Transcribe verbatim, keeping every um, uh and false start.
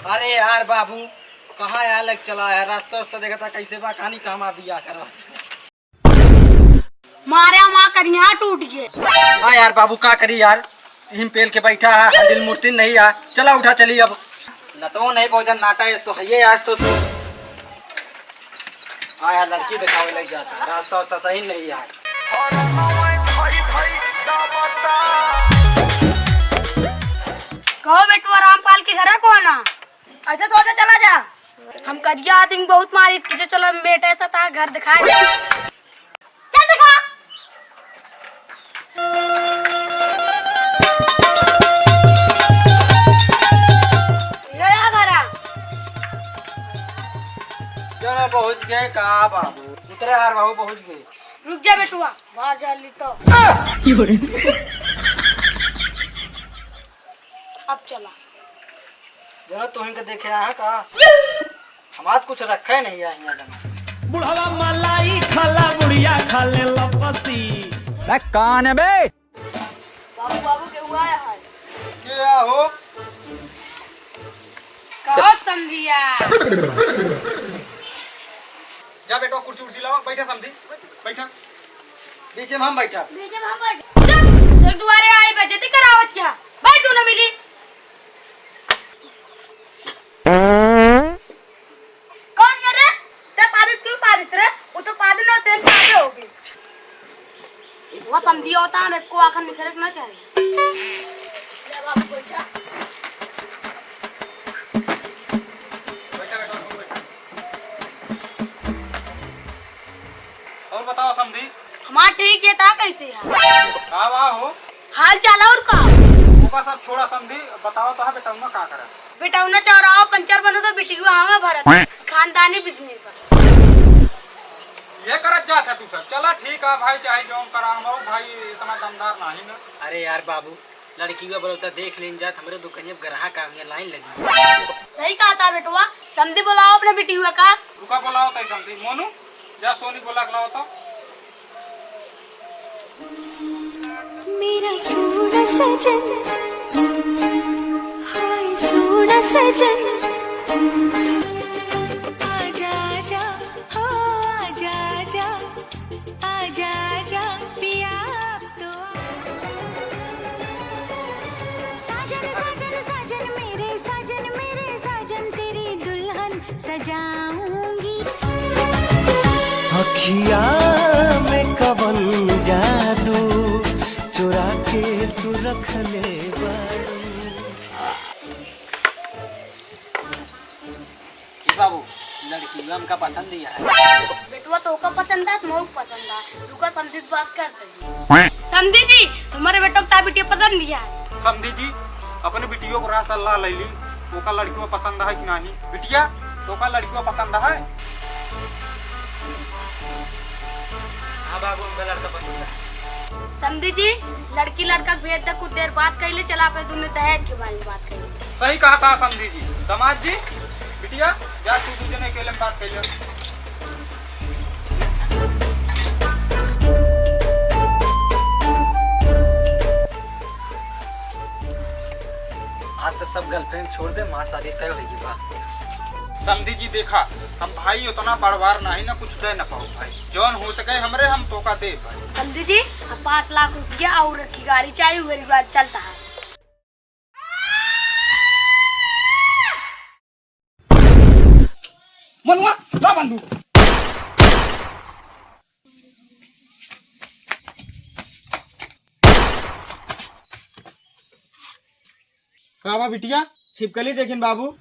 अरे यार बाबू, कहाँ यार लग चला है? रास्ता उस्ता देखा था कैसे बा, कहानी कहाँ बिया करवा। मारे माँ करिया टूट गए। हाँ यार बाबू, का करी यार, हिम पेल के बैठा है, हंडिल मुर्तिन नहीं है। चला उठा चली अब। न तो नहीं भोजन नाटा है तो है ये आज तो तू। हाँ यार, लड़की दिखावे लग जाता है, रास्ता उस्ता सही नहीं है। कहो बेटुआ, रामपाल के घर है कौन है? ऐसे सोचा चला जा। हम करिया आदमी बहुत मारी कि जो चला बेटा ऐसा था घर दिखाए। चल दिखा। ये आ घर है। चलो पहुँच गए का बाबू? उतरे यार बाबू, पहुँच गए। रुक जा बेटुआ, बाहर जा ली तो। अब चला। जरा तू इनके देखे आया का? हमार कुछ रखे नहीं है यहाँ जना। बुढ़वा मलाई खाला, बुढ़िया खाले लपसी। बे कौन है बे? बाबू, बाबू के हुआ है हाल। के हो? कहो समधिया। जा बेटा, कुर्सी उर्सी लावा, बैठा समधी, बैठा। बीच में हम बैठा। बीच में हम बैठा। चुप! तो दुआरे आई बेइज्जती करावत क्या? बैठ तू ना मिली। कौन ये रे? ते पादिस क्यों पादिस रे? वो तो पादे ना, तेन पादे होगी। वो समधी होता, हम एको आखन निकले के ना चाहिए। और बताओ समधी। हमार ठीक है, ता कैसे है? का बा हो? हाल चाल और का? ओका सब छोड़ा समधी, बताओ तो है बेटौना का करा? बेटौना चौराहा पंचर बनो तो बिटिया हमें भरत। खानदानी बिजनेस बा। ये करत जात है तू सब। चला ठीक है भाई, चाहे जौन करा, हम भाई इतना दमदार नहीं ना। अरे यार बाबू, लड़किया बोलता देख लेन जात, हमरे दुकानिया पे ग्राहक आ गया, लाइन लगी। सही कहा था बेटवा, समधी बुलाओ अपने बिटिया का। रुका बुलाओ तई समधी। मोनू, जा सोनी बोला के लाओ तो। मेरा सोना सजन, हाय सोना सजन। आजा आजा, हो आजा आजा, आजा आजा पिया अब तो। साजन साजन साजन मेरे, साजन मेरे साजन, तेरी दुल्हन सजाऊंगी। अखिया में कवन जादू चुरा के तू रख ले बारू। ए बाबू, लड़की हमका पसंद ही है। बेटवा तोका पसंद है, मोहू पसंद है। रुका समधी से बात करते हैं। समधी जी, तुम्हारे बेटो का बिटिया पसंद ही है। समधी जी, अपने बिटियों को राय सलाह ले ली, ओका लड़कियों पसंद है कि नहीं? बिटिया, तोका लड़कियों पसंद है? हाँ बाबू, हमका लड़का पसंद है। समधी जी, लड़की लड़का के भेज दे, कुछ देर बात कर ले, चला पे दोनों दहेज के बारे में बात कर ले। सही कहा था समधी जी। दामाद जी, बिटिया, जा तू दू जने अकेले में बात कर ले। आज से सब गर्लफ्रेंड छोड़ दे, माँ शादी तय होगी बा। समधी जी देखा, हम भाई उतना बड़वार नहीं ना कुछ दे न पाओ भाई, जौन हो सके हमरे हम तोका दे भाई। समधी जी, अब पाँच लाख रुपया और रखी गाड़ी चाहिए, वही बात चलता है। मनुआ, ला बंदूक। का बा बिटिया? छिपकली देखिन बाबू।